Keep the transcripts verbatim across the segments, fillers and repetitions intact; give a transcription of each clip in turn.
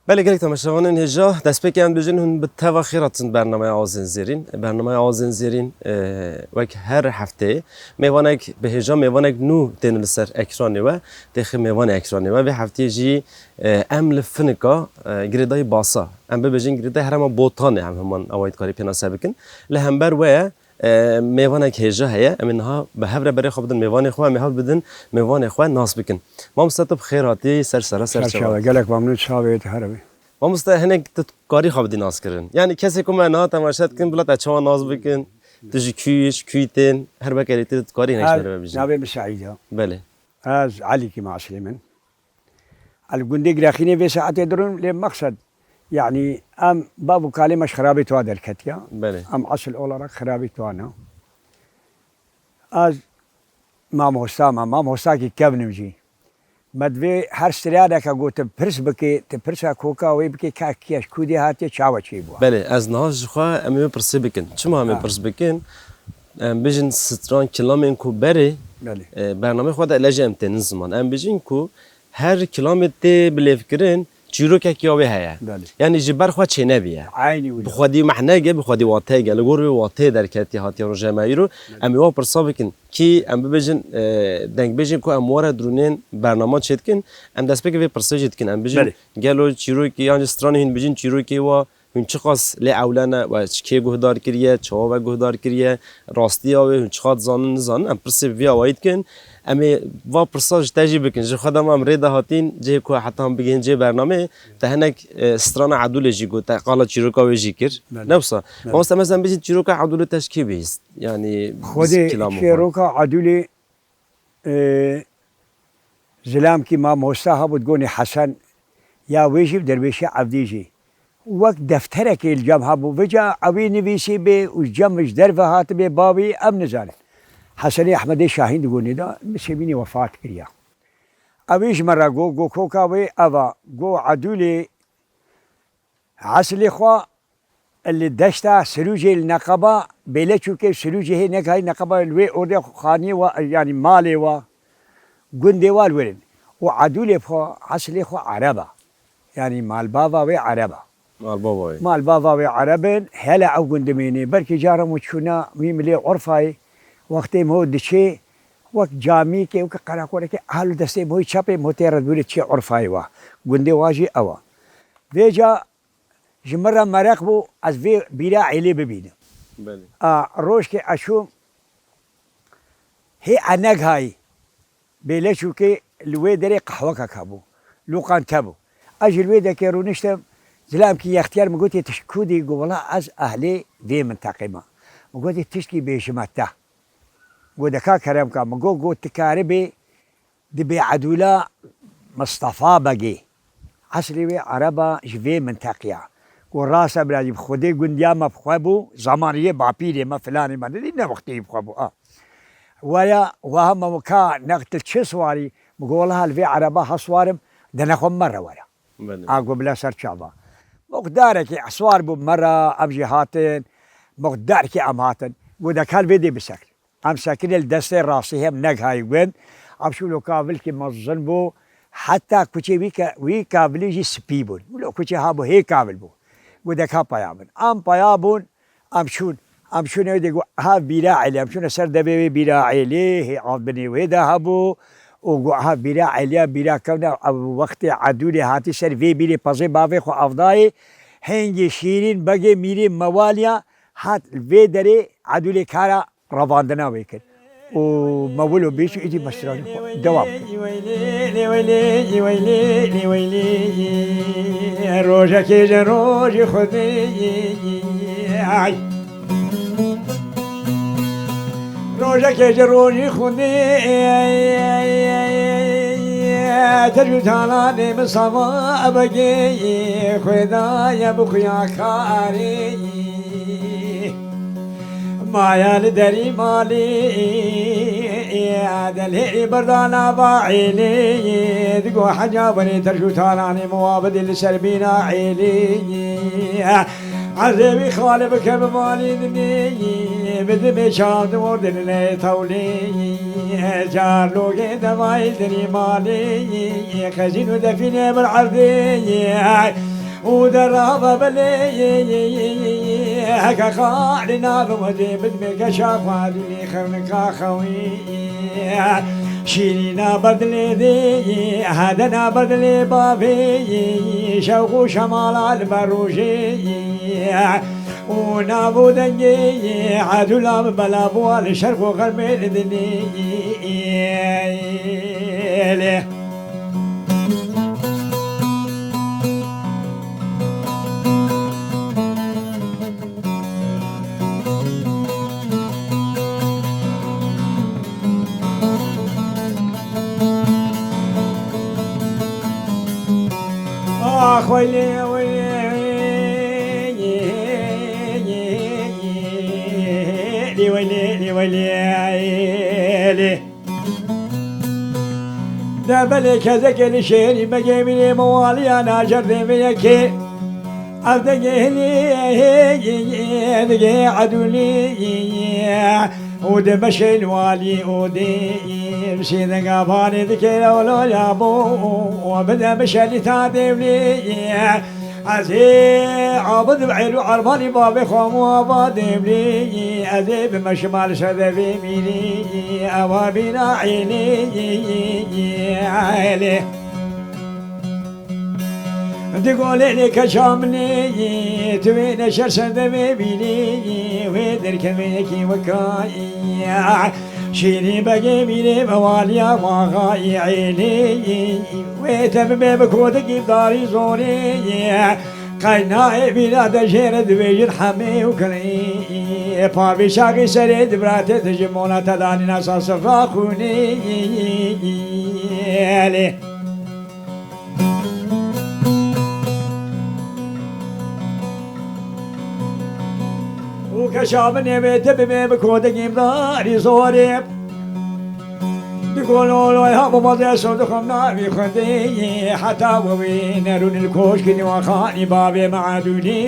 Belê gelek temaşevanên hêja, destpêkê em dibêjin hûn bi teva xêr hatin bernameya Awazên Zêrîn. Bernameya Awazên Zêrîn, e, wek her hefteyê mêvanek bi hêja, mêvanek nû tên li ser ekranê we, têxê mêvanê ekranê we. Vê hefteyê jî, e, em li Finika, e, girêdayî Basa, em bibêjin girêdayî herêma Botanê em heman awayî dikarî pênase bikin. Li hember we ye, e, mêvanek hêja heye. Em ê niha bi hev re berê xwe bidin mêvanê xwe, em ê hev bidin mêvanê xwe nas bikin. Mamoste, tu bi xêr hatî, ser sera, ser çava. Ser çava, gelek memnûn, çavê te here be. Mamoste, hinek tu dikarî xwe bidî nas kirin. Yani kesê ku me niha temaşe dikin, bila te çawa nas bikin? Tu ji kû yî, ji kû yî tên, her weke tu dikarî hinek ji me re bibêjî? Navê min Seîd e. Belê. Ez Elîkî me eslê min. El gundê Girexînê vê saetê dirin, lê meqsed, yani em bav û kalê me ji xirabê tuwa derketiya. Belê. Em esil olarak xirabê tuwa ne. Ez mamosta me, mamostakî kevnim jî. Me divê her straneke ku tu pirs bikê, tu pirsa koka wê bikê, ka kî ye, ji kû dê hatiye, çawa çêbû. Belê, ez niha ji xwe em ê pirsê bikin. Çima em ê Ha. pirs bikin? Em bêjin stran kilamên ku berê, Belê. e, bernamê xwe de lejê em tênin ziman. Em bêjin ku her kilamê tê bilêvkirin, çîrokek ya wê heye. Belê. Yani ji ber xwe çênebiye. Eynî wilo. Bi xwedî mehnege, bi xwedî wateyege. Li gor wê wateyê derketî hatiye roja me îro. Belê. Em ê wa pirsa bikin. Kî em bibêjin, e, dengbêjên ku em were dirûnên bernama çêdikin, em destpêkê vê pirsê jî dikin. Em bêjin, Belê. gelo çîrokê yan jî stranê hûn bêjin çîrokê wa hûn çiqas lê ewle ne, we ji kê guhdar kiriye, çawa we guhdar kiriye, rastiya wê hûn çiqas dizanin, nizanin, em pirsê bi vî awayî dikin. Em ê va pirsa ji te jî bikin. Ji xwe dema em rê de hatîn, cihê ku heta em bigihên cihê bernameyê, te hinek, e, strana Edûlê jî got, te qala çîroka wê jî kir. Belê. Ne wisa? Belê. Mamoste, em ê bêjin çîroka Edûlê te ji kê bihîst? Yani, Xwedê çîroka Edûlê, e, zilamkî mamosta hebû, digonî Hesen, ya wê jî bi Derwêşê Evdî jî. Wek defterekê li cem hebû. Vêca ewî nivîsî bê û cem ji derve hatibê bavî, em nizanin. Hesenê Ehmedê Şahîn digonî da, Nisêbînî wefat kiriya. Ewî ji me re got, got koka wê eva, got Edûlê eslê xwe li deşta Sirûcê li neqeba Bêleçûkê, Sirûcê hê nekayî neqeba li wê ordê xaniyê wa, yanî malê wa, gundê wa li wir in. Û Edûlê xwe, eslê xwe Ereb e. Yanî malbava wê Ereb e. Malbava wê. Malbava wê Ereb in, hele ew gund dimînê. Belkî cara min çûna wî milê urfayê, wextê min diçê, wek camîkê, wek qereqolekê, hal destê min çepê min tê re dûrê çê urfayê wa. Gundê wa jî ew e. Vêca ji min re mereq bû, ez vê bîra êlê bibînim. Belê. A, rojkê ez çûm, hê eneg hayî. Bêleçûkê li wê derê qehwekek hebû. Loqante bû. Ez ji li wê dekê rûniştim, zilamkî yextiyar min gotê, "Tu ji ku dî?" Got, "Wela ez ehlê vê minteqê me." Min gotê, "Tiştkî bêjime te." Got, "De ka kerem ka." Min got, got, "Tu karibê di bê Edûla Mistefa Begê. Eslê wê Ereba ji vê minteqî ya." Got, "Rast e bira jî, bi Xwedê gundiya me bi xwe bû, zemaniyê bapîrê me, filanê me nedî, ne wextê bi xwe bû." A. Waya, weha me ka neqtil çi siwarî? Min got, "Wela li vê Ereba heswarim, de nexwe me re were." Belê. A got, "Bila ser çava." Muqdarekî eswar bû me re, em jî hatin, muqdarekî em hatin. Got, "De kal vê dê bisekir." Em sekirê li destê rastî hem neg hayî gund. Em şûlo kavilkî mezin bû. Heta kuçê wî ke-, wî kavilî jî spî bûn. Wilo kuçê ha bû hê kavil bû. Got, "De ka paya bin." Em paya bûn, em çûn. Em çûne wê dê got, "Ha bîra Elî." Em çûne ser devê wê bîra Elî, hê av binê wê de hebû. Û got, "Ha bîra Elî ya, bîra kevna." Ew wextê Edûlê hatî ser vê bîrê pezê bavê xwe avdayê. Hingê Şîrîn Begê mîrê Mewaliya hat vê derê Edûlê kara revandina wê kir. Û me wilo bîst û êdî me stranê xwe dewam kir. Rojekê ji rojî Xwedê, ay. Rojekê ji rojî Xwedê, te ji talanê min sava begê, Xwedayê bi xuya karê. Maya li derî malê, delê berda nava êlê, digo heca werê terş û talanê muwabidê li ser bîna êlê. Ezê wî xalê bike bi malê dinê, bi dimê çav di ordê li lê tewlê. Çar logê devayê derî malê, xezîn û defînê bir erdê. û derabe belê, heke xalî nabe wedê bidmê keşa xwe dûnî xirnika xewî. Şîrîna bedilê dê, hedena bedilê bavê, şewq û şemala li ber rojê. û nav û dengê Edûla bi bela bûa li şerq û xermê li dinê lê. Ax weylê, weylê, lê weylê, lê weylê, lê. De belê kezekê li şêrî begê mînê mewaliya nacer dê vê yekê. Ev dengê hilê, dengê edûlî. û di meşê li walî û dê, sê denga vanê dike lewlo ya bo, û bide meşelî ta dêvlê. Ez ê abid bi êl û ermanî bavê xwe û ava dêvlê. Ez ê bi meşima li ser devê mîrî, ewa bîna êlê, êlê. Di golê lê keça min ê, tu wê neşer ser devê bînê, wê derkevê yekî weka. Şîrî begê mîrê mewaliya maxa ê êlê, wê te bibe bi kotikî darî zorê. Qeyna ê bîra de jêre dibêjin hemê û kirê. Pavê şaxî serê di biratê dijî mona te danîna sa sifra xûnê. Lê. û keşa min ê wê te bibê bi kodekî darî zorê. Di gololoy ha baba de so dixwem navî xwedê. Heta we wê nerûn li koşkî nîwaxanî bavê me edûlê.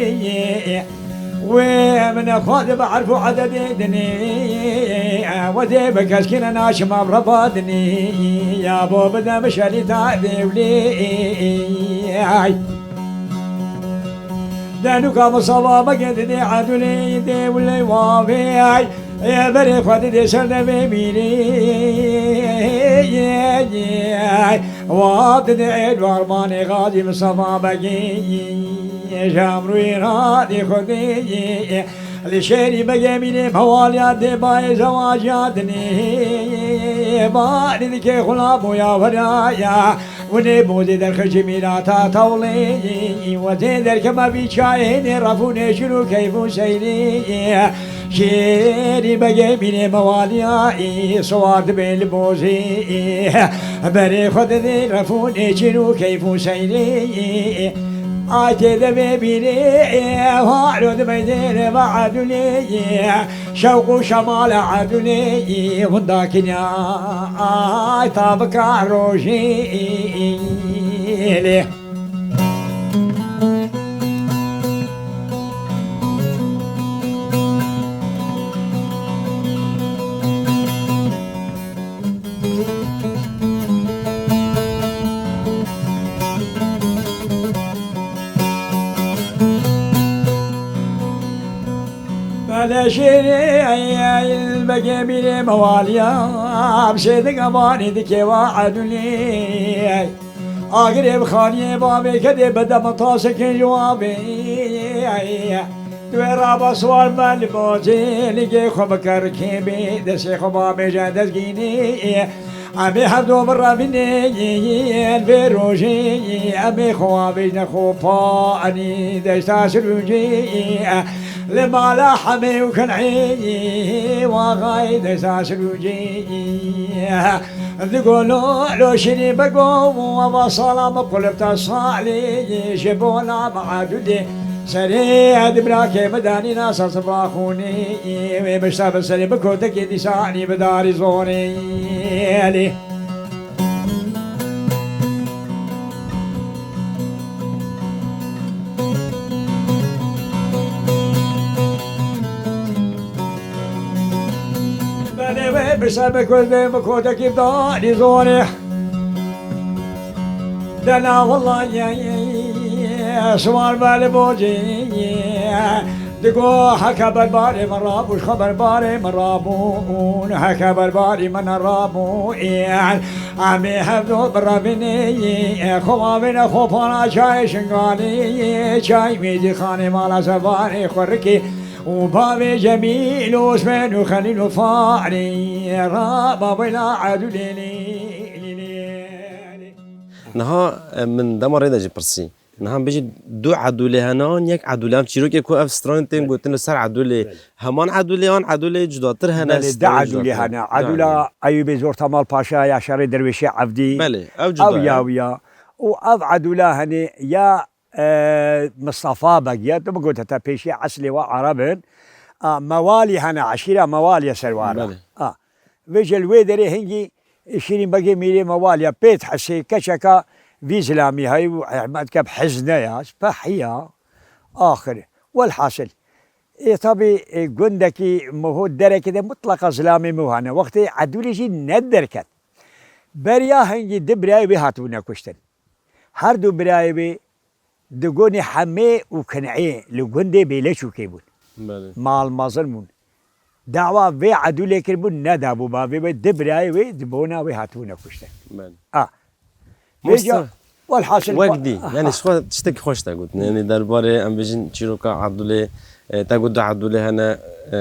Wê min xwedê bi erf û ededê dinê. Wedê bi keskîne naşima bi reba dinê. Ya bo bide min şelî ta dêwlê. Ay. Denûka Misaba begê didê edûlê dê wile wavê. Ay. Ê berê xwe didê ser devê mîrê. Ay. Wa didê ê duarmanê Xazî Misaba begê. Jamrûyê radê xwe dê. Li şêrî begê mînê mewaliya dê bayê zewaciya dinê. Ba didikê xula boya weraya. Winê bozê derxijî mîrata tewlê, wezê derkema vî çayê nê refûnê şir û keyf û seyrê. Şêrî begê mînê mewaliya, siwar dibê li bozê. Berê xwe didê refûnê şir û keyf û seyrê. Ay tê devê bîrê, halo dibe dê reva edûlê. Şewq û şemala edûlê, winda kinya, ay tabika rojê lê. Bele şêrê, begê mîrê mewaliya, bi sê dinga banê dikê wa edûlê. Agirê bi xaniyê bavê kedê bide min taşekê ji wavê. Tu ê raba siwar be li bacê, ligê xwe bi kerkê bê, destê xwe bavêje dezgînê. Em ê hevdo birevînê vê rojê, em ê xwe avêjne xwe pa enî deşta Sirûcê. Li mala Hemê û Ken'ê, waxayê deşta Sirûcê. Di golo lo şirî bego, ava sala me qulifta salê, ji bona me edûdê. Serê di birakê min danîna sasibra xûnê, wê bişta bi serê bi kotekê dîsanî bi darî zonê. Elê. Belê wê bişta bi kotekê, bi kotekê danî zonê. Dena wellahî Siwar belê bocê digo heke berbarê min rabû, ji xwe berbarê min rabûn, heke berbarî min rabûn. Em ê hevdo birevînê, xwe bavêne xwe pana çayê Şingalê, çay Mêdîxanê mala Sevarê xwe rikê û bavê Cemîl û Osman û Xelîl û Farê ra bavêla Edûlê lê, lê, lê, lê. Niha, e, min dema rê de jî pirsî. Niha em bêjin du Edûlê hene an yek Edûlê? Em çîrokê ku ev stranên tên Belê. gotin li ser Edûlê. Belê. Heman Edûlê an Edûlê cudatir hene, Belê, du stranên Edûlê cudatir hene. hene. Du Edûla Edûlê. Eyûbê Zor Temal Paşa ya şerê Derwêşê Evdî. Belê, ew Ew cuda ya ye. ew ya. Û ev Edûla hene ya, e, Mistefa Beg ya. Tu bigote te pêşiya eslê wa Arab in. A, Mewalî hene, eşîra Mewalî ya ser wara. Belê. A. Vêce li wê derê hingî Şîrîn Begê Mîrê Mewaliya pêt hesê keçeka vî zilamî hay û Ehmed Kep hizne ya, spehiya, axir. Welhasil, ê tabî, ê, gundekî miho derekê de mutlaqa zilamê miho hene. Wextê Edûlê jî nederket. Beriya hingî du birayê wê hatibûne kuştin. Her du birayê wê Di gonê Hemê û Kin'ê li gundê Bêleçûkê bûn. Belê. Mal mezin bûn. Dawa vê Edûlê kiribûn, nedabû bavê wê, di birayê wê di bona wê hatibûne kuştin. Belê. A. Mamoste, Vêca, welhasil wek ba-, dî, ha, yani ha. ji xwe tiştek xweş te gotin. Yani derbarê em bêjin çîroka Edûlê, e, te got du Edûlê hene, e,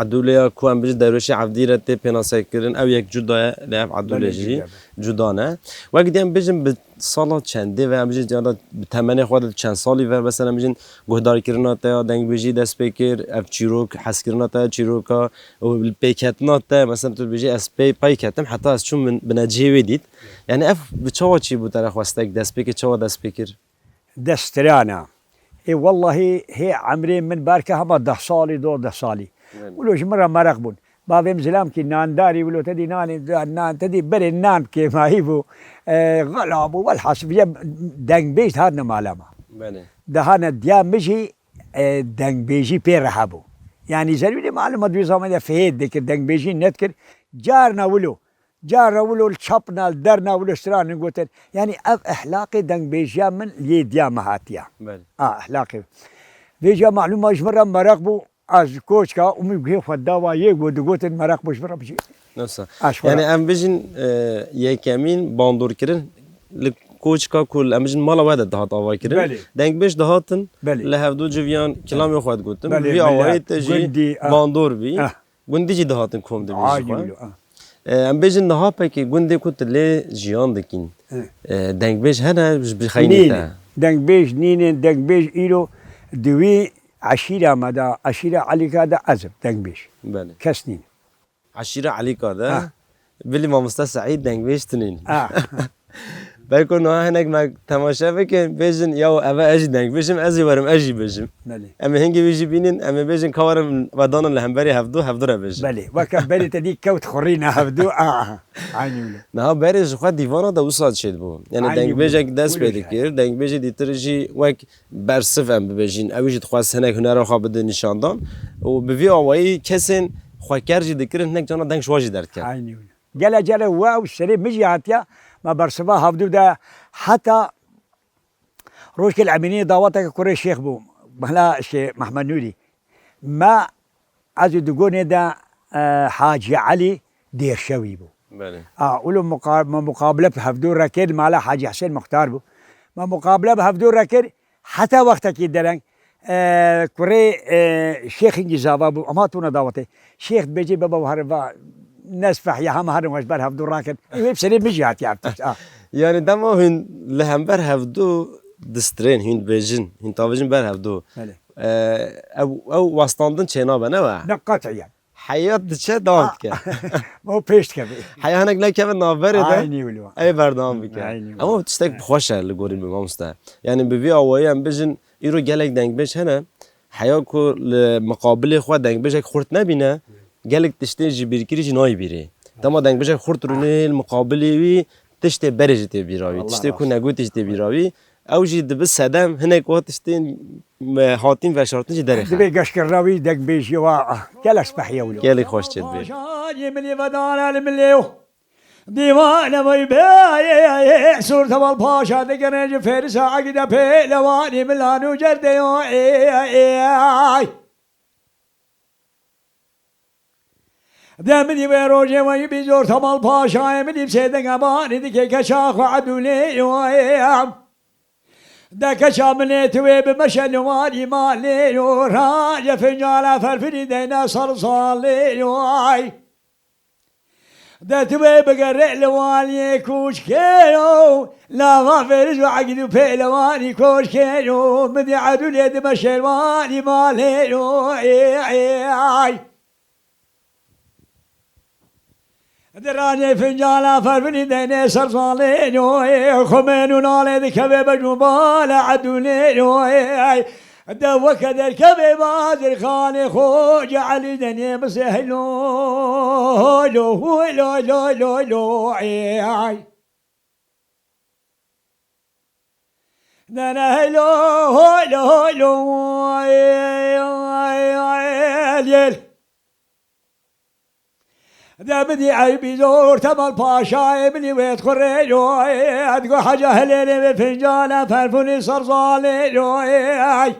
Edûlê ya ku em bêjin Derwêşê Evdî re tê pênasekirin, ew yek cuda ye, lê ev Edûlê Belê jî cuda be. cuda ne. Wek dî em bêjin bi sala çendê ve, em bijîn, ya da bi temenê xwe de çend salî ve, mesela, em bijîn, guhdarkirina te ya dengbêjî dest pê kir, ev çîrok, hezkirina te ya çîroka û li pêketina te, mesela, tu dibêjî, ez pê pey ketim, heta ez çûm bin-, binecihê wê dît. Yani ev bi çawa çî bû te re xwestek dest pê kir, çawa dest pê kir? Destirana. Ê wellahî hê emrê min berke hema deh salî, duwazdeh salî. Evet. Wilo ji min re meraq bûn. Bavê min zilamkî nandarî, wilo te dî nanê, nan te dî berê nan kêmayî bû. E, xela bû, welhasil vîye dengbêj dihatine mala me. Belê. Dihane diya min jî, e, dengbêjî pê re hebû. Yanî zerûrê maluma dû zamê de fihêt dikir, dengbêjî nedikir. Carna wilo. Cara wilo li çapna, li derna wilo stranin gotin. Yanî ev ehlaqê dengbêjiya min lê diya me hatiya. Belê. A, ehlaqê. Vêca maluma ji min re meraq bû, ez ji koçka û min guhê xwe dawa yê got, digotin meraq bû ji min re bijî. Nasıl? Aşkora. Yani em bijin, e, yekemîn bandorkirin li koçka ku em bijin mala we de dihat avakirin. Belê. Dengbêj dihatin Belê. li hevdu civiyan kilamê xwe digotin. Belê, Vî belê. awayî te jî Gundî, ah. bandor bî. Ah. Gundî jî dihatin kom dibî ji Ay, xwe. Gulî, ah. E, em bêjin niha pekî gundê ku tu lê jiyan dikîn. Eh. E, dengbêj hene ji bi xeynî Nîne. te? Dengbêj nîne, dengbêj îro di wî eşîra me de, eşîra Elîka de ez im, dengbêj. Belê. Kes nîne. Eşîra Elîka de, Ha. bilî mamoste Seîd dengbêj tu nîn. Ha. Belko niha hinek me temaşe bikin, bêjin, "Yaw, eve ez jî dengbêj im, ez jî werim, ez jî bijim." Belê. Em ê hingê wî jî bînin, em ê bêjin, "Ka werin vedanin li hemberî hevdu, hevdu re bêjin." Belê. Weke berê te dî kewt xurîna hevdu, a, a. Aynî wilo. Niha berê ji xwe dîvana de wisa çêdibû. Yani Aynî wilo. dengbêjek dest Wilo pê jî. dikir, dengbêjê dîtir jî wek bersiv em bibêjin. Ew jî dixwest hinek hunera xwe bide nîşandan. Û bi vî awayî kesên xweker jî dikirin, hinek cana deng ji xwe jî derdiket. Aynî wilo. Gele gele we û serê min jî hatiye, me bersiva hevdu de heta rojkê li Emînî daweteke kurê şêx bû, mehla şê Mehmed Nûrî. Me, ez û di gonê de, e, Hacî Elî dêrşewî bû. Belê. A, ulo muqa-, me muqabile bi hevdu re kir, mala Hacî Hesên Muxtar bû. Me muqabile bi hevdu re kir, Heta wextekî dereng, e, kurê, e, şêxîngî zava bû, em hatûne dawetê. Şêx dibêjê baba we herin va, nespeh ya hema herin we ji ber hevdu rakin. Ê wê bi serê min jî hatiye ev tişt, a. Yani dema hûn li hember hevdu distirên, hûn dibêjin, hûn tavêjin ber hevdu. Belê. E, ew, ew westandin çênabe, ne we? Ne qet'iyen. Heya diçe dawam dike. Ma pêş dikeve. Heya hinek nekeve navberê de. Aynî wilo. Ey berdewam bike. Aynî wilo. Ama tiştek xweş e li gorî min mamoste. Yani bi vî awayî em bijin îro gelek dengbêj hene. Heya ku li miqabilê xwe dengbêjek xurt nebîne, gelek tiştên ji bîrkirî jî nayê bîrê. Dema dengbêjek xurt rûnê li miqabilê wî tiştê berê jî tê bîra wî. Allah Tiştê ku razı negotî jî tê bîra wî. Ew jî dibi sedem hinek wa tiştên me hatîn veşartin jî derêxe. Dibê geşkirina wî dengbêjiyê wa, ah, gelek spehiye wilo. Gelek xweş çêdibê. Bajarê milê vedane li milê yo. Dîvane vay bê, Sûr Temal Paşa digerê ji Fêrisa Egîda pêlewanî milan û cerdê yo, ê, ê, ay. De min î wê rojê weyî bî zor Temal Paşayê min î sêdenge banî dike keça xwe edûlê yo, ê, ay. De keça min ê tu wê bi meşe li walî malê yo, raye fincala ferfirî deyne ser salê yo, ay. De tu wê bigerê li waliyê koçkê yo, lava Fêriz û Egîd û pêlewanî koçkê yo, min dî edûlê dime şêrwanî malê yo, ê, ê, ay. Di ranê fincala fervinî deynê ser zalê yo, ê, xumên û nalê dikeve bej û bale edûlê yo, ê, ay. De weke derkevê Badir Xanê Xoce Elî denê bisê hilo, lo, lo, lo, lo, lo, ê, ay. Nene hilo, hilo, hilo, ay, ay, ay, el, el. De bidî eybî zor Temal Paşayê min î wê dixurê yo, ê, digo heca hilêlê vê fincana ferfûnî ser zalê yo, ê, ay.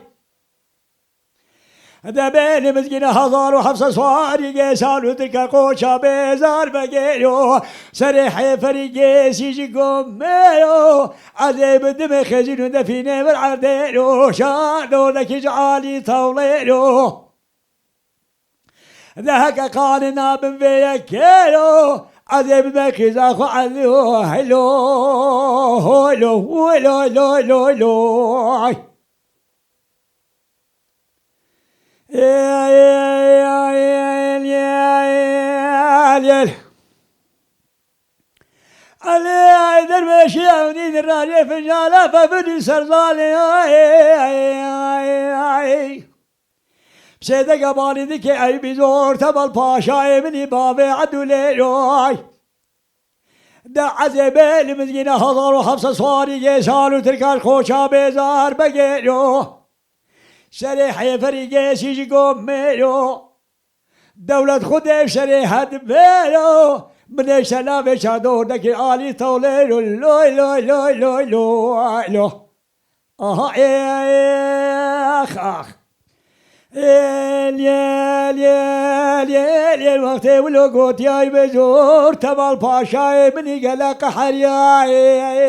De bê li mizgîna hezar û heft sed swarî gê sal û tirka qoça bêzar vegêro. Serê hêferî gêsî ji gomêro. Ezê bi dimê xêzîn û defînê vir erdêro. Şar dordekî ji alî tewlêro. De heke qanê nabin vê yekêro. Ezê bi me qîza xwe elî o helo. Holo, holo, lo, lo, lo. Ay. Ê, ê, ê, ê, ê, ê, ê, ê. Elê, ay, dervêşî ewnî di rarê fincana fevînî serzalê, ay, ay, ay, ay. Sêdeke balî dike eybî zor Temal Paşayê min î bavê Edûlê yo, ay. De ezê bê li mizgîna hezar û heft sed swarî gê sal û tirkan qoça bêzar begêro. Serê hêferî gêsî ji gomêro. Dewlet xwe dê serê het bêro. Min ê şelavê çador dekir alî tewlêro. Loy, loy, loy, loy, loy, lo. Aha, ê, ax, ax. Ê, lê, lê, lê, lê, wextê wilo gotiyay bi zor Temal Paşayê min î gele qeheriyayê.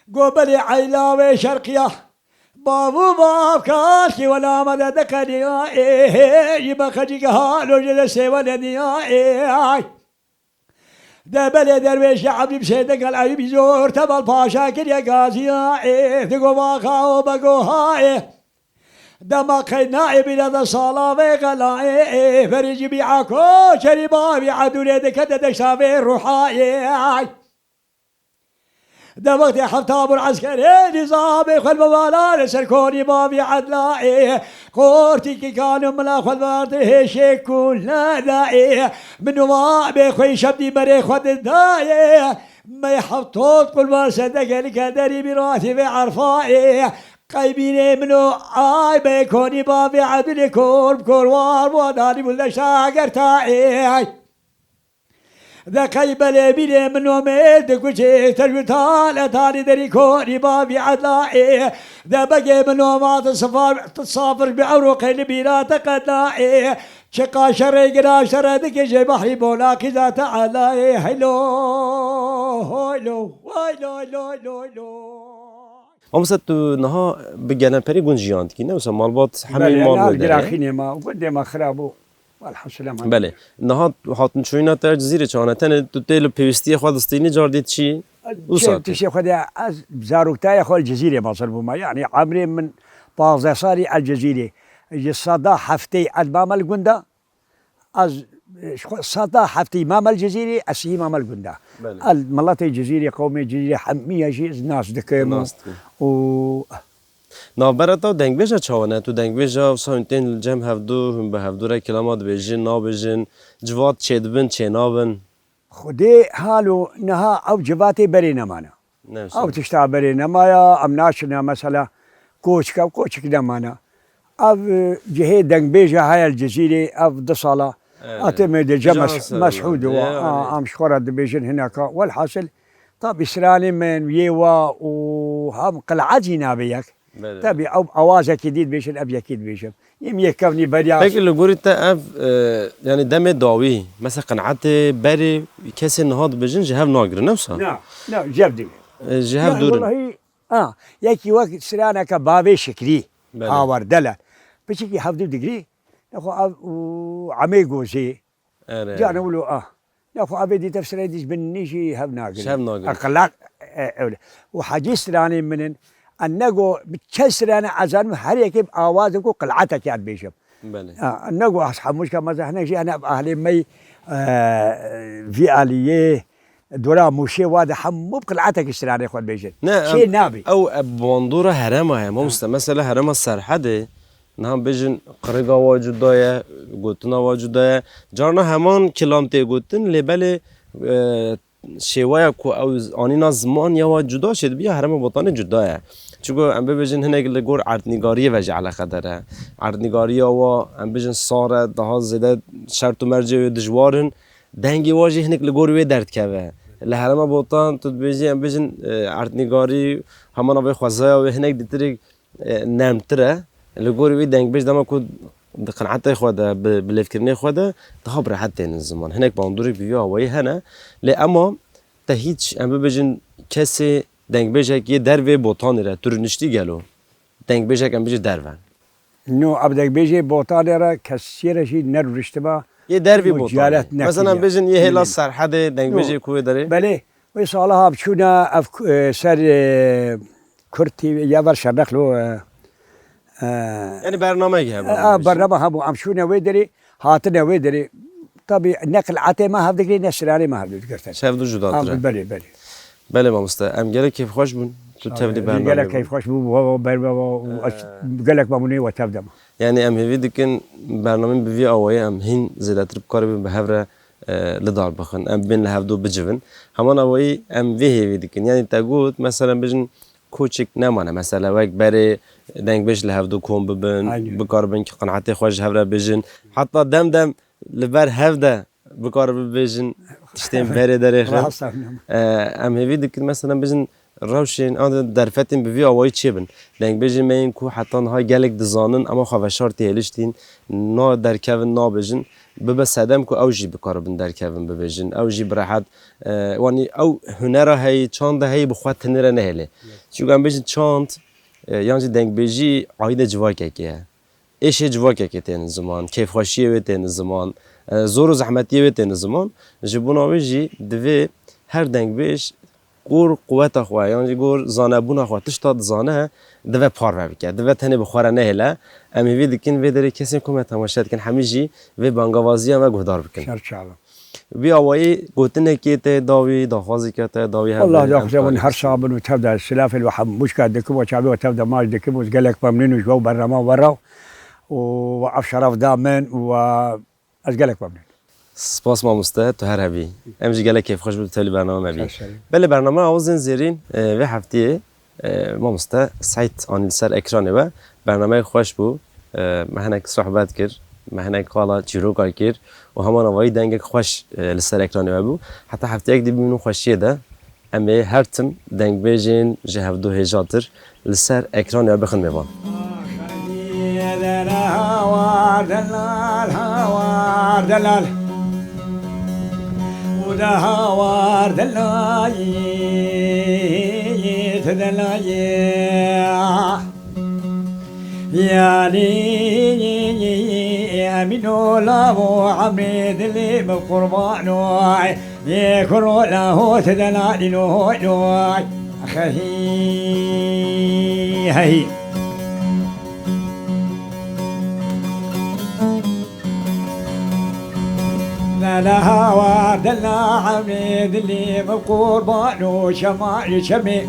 Go belê eyla wê şerqiya. Bav û bav kalkî wela me de deqeniya, ê, ê, ji me xecî geha lo ji destê we nediya, ê, ay. De belê derwêşê Ebdî bi sêde gel Eyûbî zor Temal Paşa kiriye gaziya, ê, digo vaxa o begoha, ê. Dema qeyna ê bîra de sala vê xela, ê, ê, verî cibî ako çerî bavî Edûlê dikete deşta vê ruha, ê, ay. De wextê hefta bûn eskerê nîzamê xwe li mevala li ser konî bavî edla ê. Qortîkî kan û mila xwe li ber hêşê kûle de ê. Min û mabê xwe îşev dî berê xwe didayê. Mey heftot qulban sedeke li kerderî mîratî vê erfa ê. Qeybînê min û ay bê konî bavê edilê kor bi kor war bû danî bû leşa gerta ê. De qey belê bîrê min û mêr dikuçê, te ji tale tanî derî korî bavî edla ê. De begê min û ma tu sifar, tu safir bi ewro qey li bîra te qedla ê. Çiqa şerê gira şere dike jê behrî bona qîza te ela ê. Heylo, hoylo, hoylo, hoylo, hoylo. Mamoste, tu niha bi gelemperî gund jiyan dikî, ne wisa malbat hemî Belê, mal niha wê de ye. Giraxînê ma, gundê ma xira bû. Elhamdülillah. Belê. Niha hatin çûyîna te Cizîrê çawa ne? Tenê tu tê li pêwîstiyê xwe distînî, car dî çi? Wisa Çê tê. Tişê xwe de ez zaroktayê xwe li Cizîrê mezin bûma. Yanî emrê min pazdeh salî el Cizîrê. Ji seda heftê el mame li gunda. Ez, e, ji xwe seda heftê mame li Cizîrê, ez sî mame li gunda. Belê. El miletê Cizîrê, qewmê Cizîrê hemiya jî ez nas dikim. Nas dikim. Û Navbera te û dengbêja çawa ne? Tu dengbêja wisa hûn tên li cem hevdu, hûn bi hevdu re kilama dibêjin, nabêjin, civat çêdibin, çênabin? Xwedê halo niha ew civatê berê nemane. Ne wisa. Ew tişta berê nemaya, em naçine mesela koçka, koçik nemane. Ev, e, cihê dengbêja heye li Cizîrê, ev du sala Evet. Atê mêdece Cana mes-, ser meshûd û, yani. A, em ji xwe re dibêjin hineka. Welhasil, tabî stranê min yê wa û hem qil'et jî nabe yek. Belê. Tabî ew awazekî dî dibêjin, ev yekî dibêjin. Yê min yê kevnî beriya. Peki li gorî te ev, e, yani demê dawî, mesela qin'etê berê kesê niha dibêjin ji hev nagirin, ne wisa? Na, na, ji hev digrin. E, ji hev Yani dûr in. Wellahî, a, yekî wek straneke bavê Şikrî, Belê. Hawar Delal. Piçekî hevdû digrî, nexwe ev û Emê Gozê. Erê. Canê wilo a. Nexwe evê dî tefsirê dî ji bin nî jî hev nagirî. Ji hev nagirî. Eqilak, e, ewle. Û hecî stranê min in. Em nego bi çend strane ezanim her yekê bi awazek û qil'etekê ez dibêjim. Belê. Ha, nego ez hemû ji me zehnek jî hene ev ahlê me yî, e, vî aliyê, dora Mûşê wa de hemû bi qil'etekê stranê xwe dibêjin. Ne, Çê em, nabî. Ew, e, bandora herema ye, mamoste. Mesela herema Serhedê, niha bêjin qiriga wa cuda ye, gotina wa cuda ye. Carna heman kilam tê gotin, lê belê, e, şêweya ku ew z-, anîna ziman ya wa cuda çêdibiya herema Botanê cuda ye. Çunku em bibêjin hinek li gor erdnîgariyê ve jî eleqedar e. Erdnîgariya wa, em bêjin sar e, daha zêde şert û mercê wê dijwar in. Dengê wa jî hinek li gor wê derdikeve. Li herema Botan tu dibêjî, em bêjin, e, erdnîgarî, hemana vê xwezaya wê hinek dîtirê e, nermtir e. Li gorî wî dengbêj dema ku di qinetê xwe de, bi, bi lêvkirinê xwe de daha bi rehet tênin ziman. Hinek bandorek bi vî awayî hene. Lê ema te hîç, em bibêjin, kesê dengbêjek yê dervê Botanê re tu rûniştî gelo? Dengbêjek em bêjin derve. No, ev dengbêjê Botanê re kesiyê re jî nerûniştime. Yê dervê Botanê. Mesela em bêjin yê hêla Serhedê, dengbêjê ku wê derê? Belê. Wê sala hab çûne ev, e, ser, e, Kurd T V ya ver Şernexlo, e, e, Yani bernameyek hebû, e, bêjin. Bername hebû. Em çûne wê derê, hatine wê derê. Tabî ne qil'etê me hev digirê, ne stranê me hev digirtin. Şev du cudatir e. Belê, belê. Belê mamoste, em gelek kêfxweş bûn. Tu tevlî bernameyê bû. Gelek kêfxweş bû, wa, wa, ber, wa, wa, wa, gelek memnûnê we tev de me. Yani em hêvî dikin bernameyên bi vî awayî em hîn zêdetir bikaribin bi hev re, e, li dar bixin. Em bên li hevdû bicivin. Heman awayî em vê hêvî dikin. Yani te got, mesela bêjin koçik nemane. Mesela wek berê dengbêj li hevdû kom bibin, Aynen. bikaribin ki qinetê xwe ji hev re bêjin. Heta dem dem li ber hev de bikaribin bêjin tiştên berê derêxin. Rast e. E, em hêvî dikin, mesela bêjin rewşên an derfetên bi vî awayî çêbin. Dengbêjên me yên ku heta niha gelek dizanin, ema xwe veşartî hêliştîn, na derkevin, nabêjin, bibe sedem ku ew jî bikaribin derkevin bibêjin. Ew jî bi rehet, e, wanî ew hunera heyî, çanda heyî bi xwe tenê re nehêlê. Çunku em bêjin çand, e, yan jî dengbêjî aîdê civakekê ye. Êşê civakekê tên ziman, kêfxweşiyê wê tên ziman, e, zor û zehmetiyê wê tên ziman. Ji bona wê jî divê her dengbêj gor quweta xwe, yan jî gor zanebûna xwe, tişta dizane, divê parve bike. Divê tenê bi xwe re nehêle. Em hêvî dikin vê derê kesên ku me temaşe dikin, hemî jî vê bangevaziya me guhdar bikin. Serçava. Bi awayî gotinekê te dawî, daxwazeke te dawî hebe. Allah daxwaze hûn her sax bin û tev de silafê li we hemû mûşka dikim û çavê we tev de maç dikim û ez gelek memnûn û ji we û bernama we re û we ev şeref da min û we ez gelek memnûn. Spas mamoste, tu her hebî. Em jî gelek kêfxweş bû tu tevlî bernama me bî. Teşekkür. Belê bernama Awazên Zêrîn, e, vê heftiyê E, mamoste Seîd anî li ser ekranê we. Bernameyek xweş bû. E, me hinek sohbet kir, me hinek qala çîroka kir û heman avayî dengek xweş, e, li ser ekranê we bû. Heta hefteyek dî bimînin xweşiyê de, em ê her tim dengbêjên ji hevdû hêjatir li ser ekranê we bixin mêvan. Dela hawar, dela emê, dilê min qurban û şema û çemê.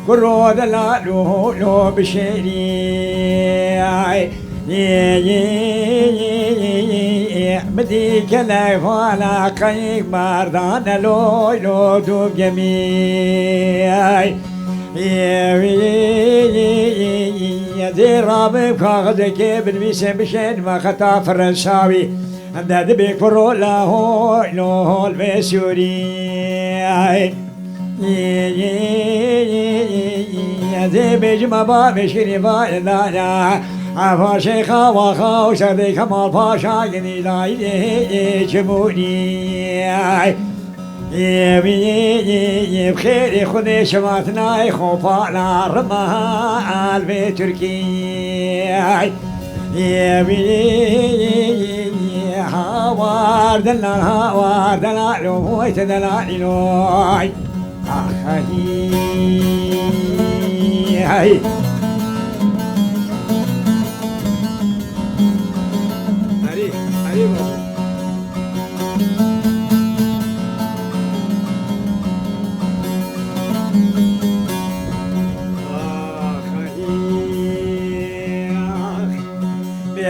Kuro dela lo lo bişêrî. Ay, yê, yê, yê, yê, yê, yê. Min dî gelek vala qeyk merdane loy lo dû gemî. Ay, yê, yê, yê, yê, yê. Dê rabim kaxizekê binivîsê bişên me xeta Firensawî. Dede bê kuro la hol hol ve sûrî. Dê bêjim a bavê şirî va dana. Efa Şeyxa wa xaw serdê Kemal Paşa gidî layê çimûrî. Bi xêrê Xwedê şevatinayê xopana rima alvê Tirkî. Hawar delal, hawar delal, oy te delal inoy. Ah, ay, ay. Erê, erê bacım.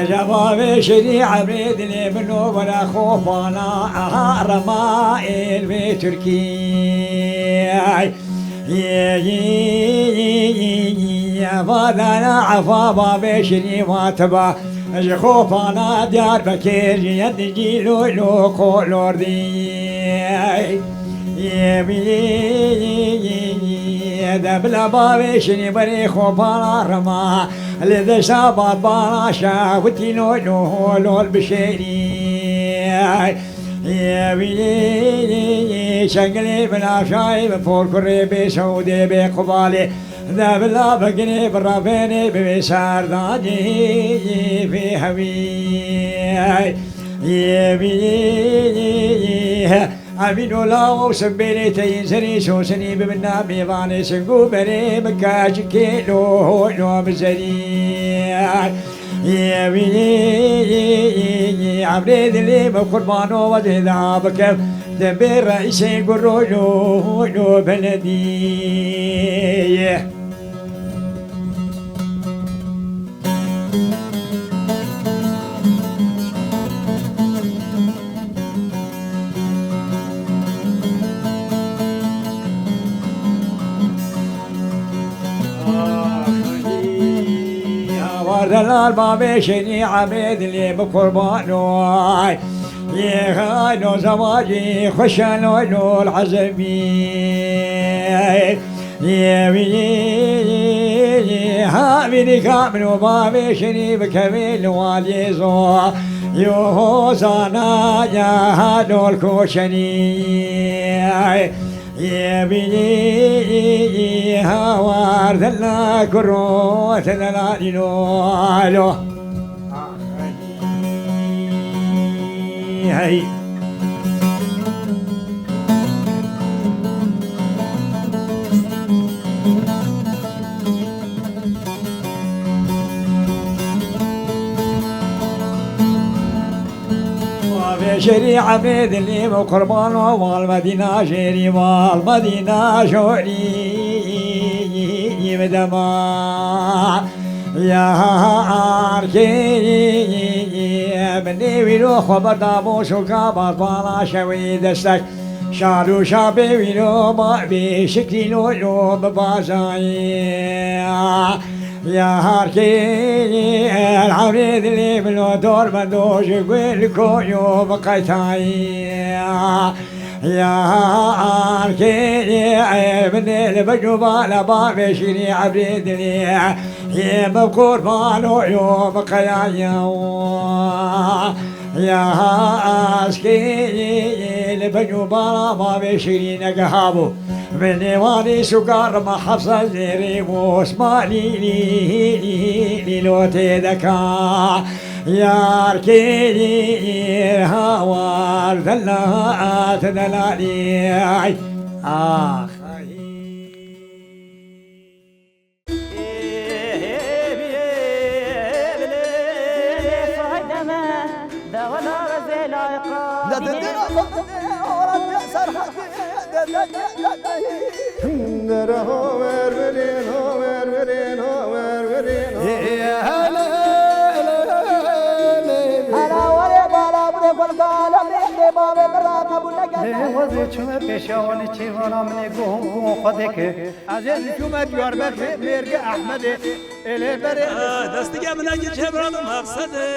Bêje bavê şirî emrê dilê min o were xopana aha rema êl vê Tirkî. Vadana efa bavê şirî vatiba. Ji xopana Diyarbekir ji yendî gîlo lo kolordî. De bila bavê şinî berê xopana rima. Lê deşta badbana şewitî lo lo lol bişêrî. Çengelê bi navşayê bi porkurê bê şewdê bê qubalê. De bila biginê bi revênê bi vê serdanê vê hewî. Evîn û law û simbêlê teyîn serî sosinî bi min namê vanê sing û berê min keçikê lo lo bi zerî. Evîn emrê dilê min qurbano wezê da bikim. Dembê reîsê guro lo lo beledî. War delal bavê şenî emê dilê bi qurban oy. Yê xayno zewacî xweşan oy lol ezemî. Yê wî ha vînî ka min û bavê şenî bikevê li waliyê zo. Yo ho zana ya ha dol koşenî. Yê wî ha war dela kuro te dela dîno alo. Hey. Vê şerî emrê dilî ve qurban o, wal Medîna şerî, wal Medîna şorî ve dema. Yar kê min ê wîro xwe berdamo şoka barbana şewê destek. Şar û şabê wîro ma bê şikrî lo lo bi bazayê. Yar kê el hewrê dilê min o dor me do ji gul koyo bi qeytayê. Yar kê min ê li bejû bala bavê şîrî ebrê dilê. Yê min qurban oyo bi qeyaya. Ya aşkê li bejû bala bavê şîrî negeha bû. Min ê wanî suka rima Hefsa zêrê û Osmanî lî lî lî lo tê deka. Yar kê hawar dela te delalî. Ah. Hela warê bala bide xwe li gala bê, bê bavê min ra qebûl neke. Lê wezê çûme pêşiya wan ê çêvana min ê guh û guh xwe dike. Ez ê diçûme Diyarbekirê mêrgê Ehmedê. Ê lê berê. Destige min eke çêvra bi maqsedê.